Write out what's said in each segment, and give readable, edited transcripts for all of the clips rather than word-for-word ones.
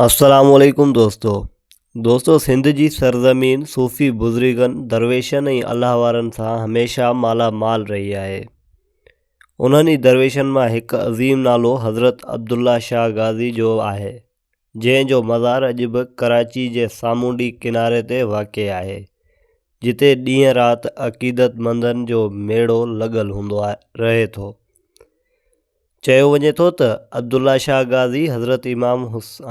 السلام عليڪم دوستو دوستو سنڌ جي سرزمين صوفي بزرگن درويشن ۽ الله وارن سان هميشه مالا مال رهي آهي انهن ئي درويشن مان هڪ عظيم نالو حضرت عبدالله شاهه غازي جو آهي جنهن جو مزار اڄ به ڪراچي جي سامونڊي ڪناري تي واقع آهي جتي ڏينهن رات عقيدتمندن جو ميڙو لڳل هوندو رهي ٿو. چيو وڃي ٿو ته عبدالله شاهه غازي حضرت امام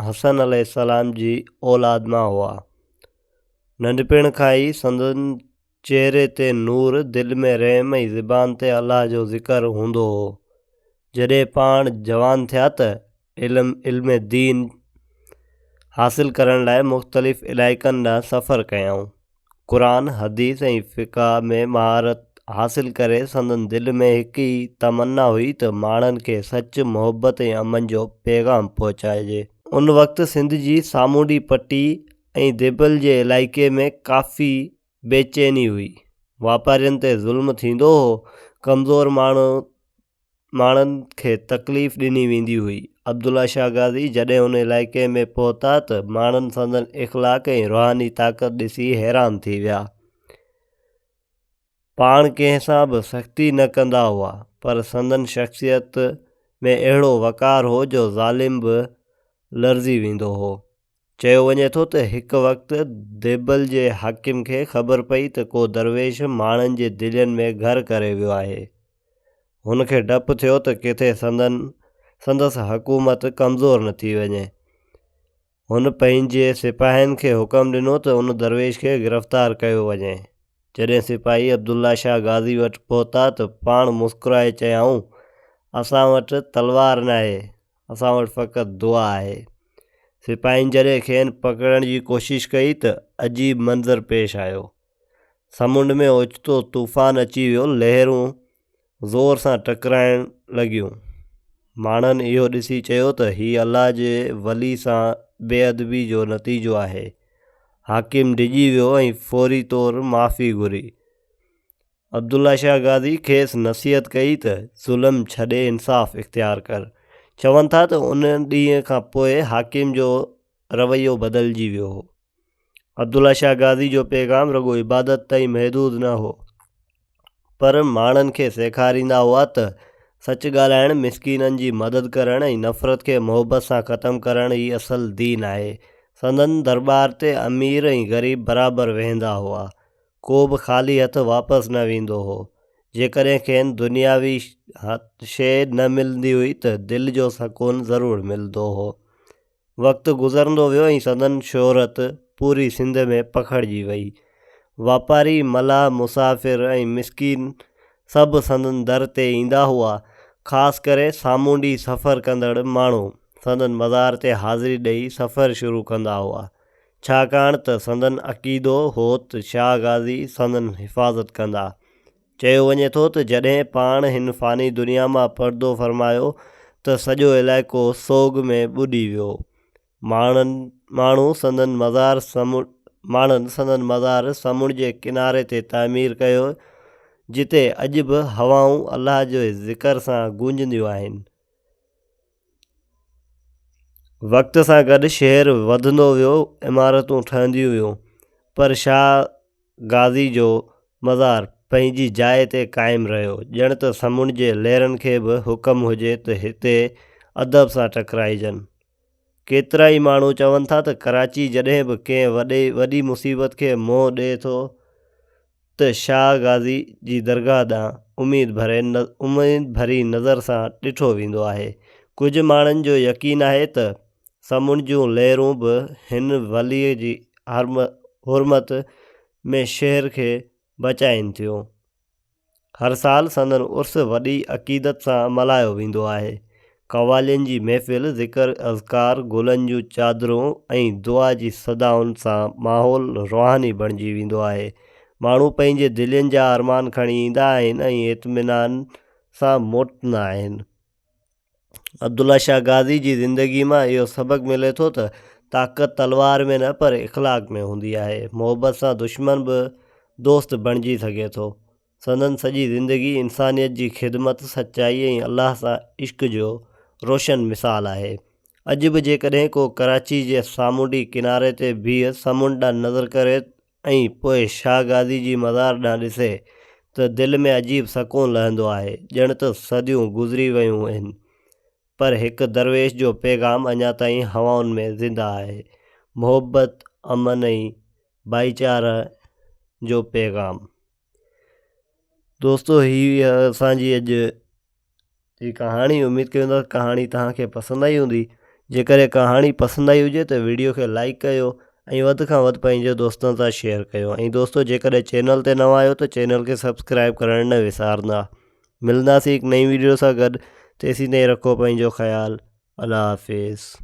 حسن عليه السلام جي اولاد مان هئا. ننڍپڻ کان ئي سندن چهري تي نور، دل ۾ رحم ۽ زبان تي الله جو ذڪر هوندو هو. جڏهن پاڻ جوان ٿيا ته علم علم دين حاصل ڪرڻ لاء مختلف علائقن ڏانهن سفر ڪيائون. قرآن، حديث ۽ فقه ۾ مهارت حاصل ڪري سندن دل ۾ هڪ ئي تمنا هئي ته ماڻهن کي سچ، محبت ۽ امن جو پيغام پهچائجي. ان وقت سنڌ جي سامونڊي پٽي ۽ ديبل جي علائقي ۾ ڪافي بيچيني هئي. واپارين تي ظلم ٿيندو هو، ڪمزور ماڻهو ماڻهن کي تڪليف ڏني ويندي هئي. عبدالله شاهه غازي جڏهن ان علائقي ۾ پهتا ته ماڻهن سندن اخلاق ۽ روحاني طاقت ڏسي حيران ٿي ويا. پاڻ ڪنهن سان به سختي نه ڪندا هئا، پر سندن شخصيت ۾ اهڙو وقار هو جو ظالم به لرزي ويندو هو. چيو وڃي ٿو ته هڪ وقت ديبل جي حاڪم کي خبر پئي ته ڪو درويش ماڻهن جي دلين ۾ گهر ڪري ويو آهي. هن کي ڊپ ٿيو ته ڪٿي سندن سندس حڪومت ڪمزور نه ٿي وڃي. هن پنهنجي سپاهين کي حڪم ڏنو ته ان درويش کي گرفتار ڪيو وڃي. جڏهن سپاهي عبدالله شاهه غازي وٽ پهتا ته پاڻ مسڪرائي چيائون، اسان وٽ تلوار ناهي، اسان وٽ فقط دعا آهي. سپاهين جڏهن کين پڪڙڻ جي ڪوشش ڪئي ته عجيب منظر پيش آيو. سمنڊ ۾ اوچتو طوفان اچي ويو، لهرون زور سان ٽڪرائڻ لڳيون. ماڻهن اهو ڏسي چيو ته هي الله جي ولي سان بي ادبي جو نتيجو آهي. حاڪم ڊڄي ويو ۽ فوري طور معافي گهري. عبدالله شاهه غازي کيس نصيحت ڪئي ته ظلم ڇڏي انصاف اختيار ڪر. چون ٿا ته ان ڏينهن کان پوء حاڪم جو رويو بدلجي ويو هو. عبدالله شاهه غازي جو پيغام رڳو عبادت تائين محدود نه هو، پر ماڻهن کي سيکاريندا هئا ته سچ ڳالهائڻ، مسڪينن جي مدد ڪرڻ ۽ نفرت کي محبت سان ختم ڪرڻ ئي اصل دين آهي. سندن درٻار تي امير ۽ غريب برابر ويهندا هئا. ڪو به خالي هٿ واپس نه ويندو هو. جيڪڏهن کين دنياوي شيء نه ملندي هئي ته دل جو سڪون ضرور ملندو هو. وقت گذرندو ويو ۽ سندن شهرت پوري سنڌ ۾ پکڙجي وئي. واپاري، ملاح، مسافر ۽ مسڪين سڀ سندن در تي ايندا هئا. خاص ڪري سامونڊي سفر ڪندڙ ماڻهو سندن مزار تي حاضري ڏئي سفر شروع ڪندا هئا. ڇاڪاڻ ته سندن عقيدو هو ته شاهه غازي سندن حفاظت ڪندا. چيو وڃي ٿو ته جڏهن پاڻ هن فاني دنيا مان پردو فرمايو ته سڄو علائقو سوڳ ۾ ٻڏي ويو. ماڻهن ماڻهو سندن مزار ماڻهن سندن مزار سمنڊ جي ڪناري تي تعمير ڪيو جتي اڄ به هوائون الله جي ذڪر سان گونجنديون آهن. وقت سان گڏ شهر وڌندو ويو، عمارتون ٺهنديون ويون، پر شاهه غازي جو مزار پنهنجي جاء تي قائم رهيو، ڄڻ ته سمنڊ جي لهرن کي به حڪم هجي ته هتي ادب سان ٽڪرائجن. ڪيترائي ماڻهو چون ٿا ته ڪراچي جڏهن به ڪنهن وڏي وڏي مصيبت کي منهن ڏئي ٿو ته شاهه غازي جي درگاهه ڏانهن اميد ڀري اميد ڀري نظر سان ڏٺو ويندو آهي. ڪجهه ماڻهن جو يقين آهي ته سمنڊ جون لهرون به هن ولي جي حرمت ۾ شهر کي بچائين ٿيون. هر سال سندن عرس وڏي عقيدت سان ملهايو ويندو آهي. قوالين جي محفل، ذڪر اذڪار، گلن جون چادرون ۽ دعا جي صدائن سان ماحول روحاني بڻجي ويندو آهي. ماڻهو پنهنجي دلين جا ارمان کڻي ايندا آهن ۽ اطمينان سان موٽندا آهن. عبدالله شاهه غازي جي زندگي مان اهو سبق ملي ٿو ته طاقت تلوار ۾ نه پر اخلاق ۾ هوندي آهي. محبت سان دشمن به دوست بڻجي سگهي ٿو. سندن سڄي زندگي انسانيت جي خدمت، سچائي ۽ الله سان عشق جو روشن مثال آهي. اڄ به جيڪڏهن ڪو ڪراچي جي سامونڊي ڪناري تي بيهه سمنڊ ڏانهن نظر ڪري ۽ پوء شاهه غازي جي مزار ڏانهن ڏسي ته دل ۾ عجيب سڪون لهندو آهي، ڄڻ ته صديون گذري ويون اهن، پر هڪ درويش جو پيغام اڃا تائين هوائن ۾ زنده آهي. محبت، امن ۽ ڀائيچاري جو پيغام. دوستو هي اسان جي اڄ جي ڪهاڻي اميد ڪيون ٿا ڪهاڻي توهان کي پسند آئي هوندي جيڪڏهن ڪهاڻي پسند آئي هجي ته ويڊيو کي لائڪ ڪيو ۽ وڌ کان وڌ پنهنجي دوستن سان شيئر ڪيو ۽ دوستو جيڪڏهن چينل تي نوان آهيو ته چينل کي سبسڪرائب ڪرڻ نه وسارندا ملنداسين هڪ نئين ويڊيو سان گڏ تيسين تائين رکو پنهنجو خيال الله حافظ.